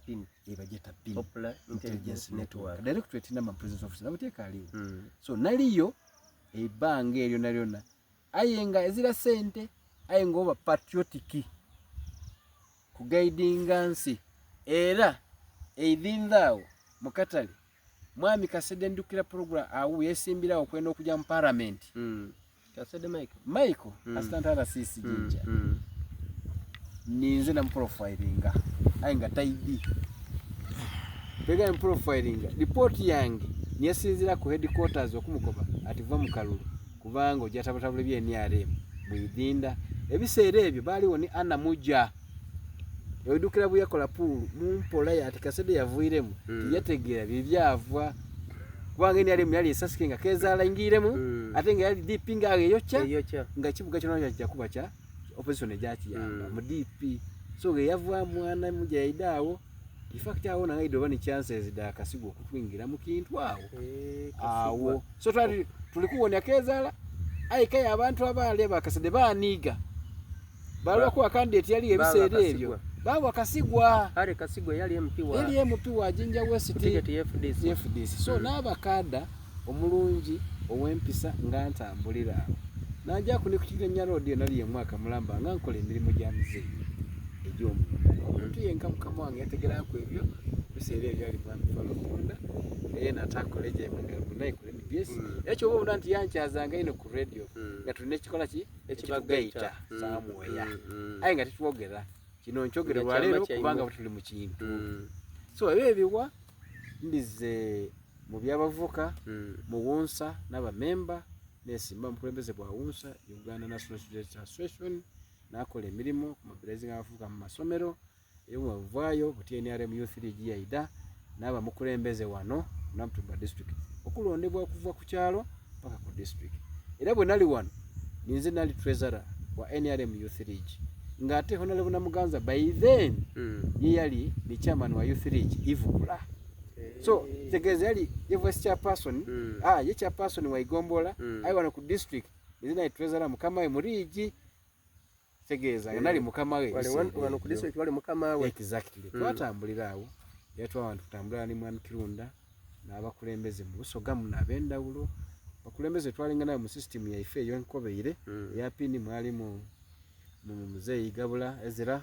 PIN. Eh, bagyeta PIN. Popular Intelligence Network. Directorate number President's Office nabo tekaaliwo. Mm. So naliyo ebbanga eryo nalyona aye nga ezira sente aye nga oba patriotic kugaidinga nsi era eidhindha awo mu katale mwami Kasede ndukira program awo yesimbirawo okwenda okujja mu parliament. Kasede Michael. Michael assistant RCC Jinja. Ninze namuprofilinga aye nga taidi pega mprofilinga report yange niyasinzira ku headquarters okumukoba ati va mu kalulu kubanga ojja tabutabula ebya NRM mwidinda ebiseera ebyo baaliwo ni Anna Muja oidukira bwe yakola pool mumpola ati Kasede yavuiremu tiyategeera bibyava kubanga NRM yali esasike nga kezaala ingiremu ate nga yali DP nga eyokya Eyokya. Nga ekibuga kyona kyajja kuba kya opposition ejakiyamba mu DP so nga yava mwana muja yaida awo in fact awo nangaida oba ni chances da Kasigwa okutwingira mu kintu awo Eh, awo so twali tuli kuwonya kezaala aye kaye abantu abaali bakasede baniiga balwakuba candidate yali ebiseera Bawa ebyo Kasigwa. bawa Kasigwa Harry Kasigwa yali MP wa yali MP wa Jinja West ticket ya FDC. FDC so n'abakada omulungi ow'empisa nga ntambulira awo najja ku nikukirira nya road yo nali emwaka mulamba nga nkola emirimu gya muzeeyi egy'omunda omuntu yenka mukama wange yategeraku ebyo biseera ebyo ali mwami Falokunda naye natakola egyemunaye ku NBS era kyoba obona nti yankyazanga ino ku radio nga tulina ekikola ki ekibagaita Mm. samweya Mm. aye nga tetwogera kino nkyogere Nga lwaleero kyama kyaimwe. kubanga tuli mu kintu Mm. so ebyo ebiwa mbize mu byabavuka mu wunsa n'abamemba nesimba mukulembeze bwa wunsa Uganda National Students Association nakola emirimu ku mobilizing abavubuka mu masomero era wavaayo buti NRM Youth League yaida n'aba mukulembeze wano Namutumba district okulondebwa okuva ku kyalo paka ku district era bwe nali wano ninze nali treasurer wa NRM Youth League ng'ate Honorable Namuganza by then ye yali ni chairman wa Youth League Ivukula so tegeeza yali ye vice chairperson ah ye chairperson wa Igombola aye wano ku district nze nali treasurer mukama we mu league tegeeza nga nali mukama we Wali ebiseera wano ku ebyo. district wali mukama we. Exactly. Twatambulira awo era twaba tutambulira ne mwami Kirunda n'abakulembeze mu Busoga muno ab'endawulo bakulembeze twalinga nayo mu system yaife eyo enkobeire eya pini mwalimu mu muzeeyi Gabula Ezra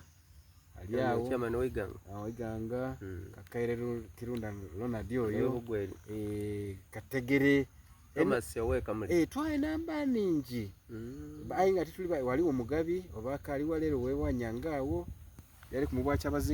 ali awo Chairman Oiganga. Oiganga Kakaire Kirunda Ronald oyo Bugweri. eh, Kategere Thomas Oweka muli. eh, twalina mba ningi aye nga tituli waliwo Mugabi oba akaali waleero wewanyanga awo yali ku mubwa kyabazinga.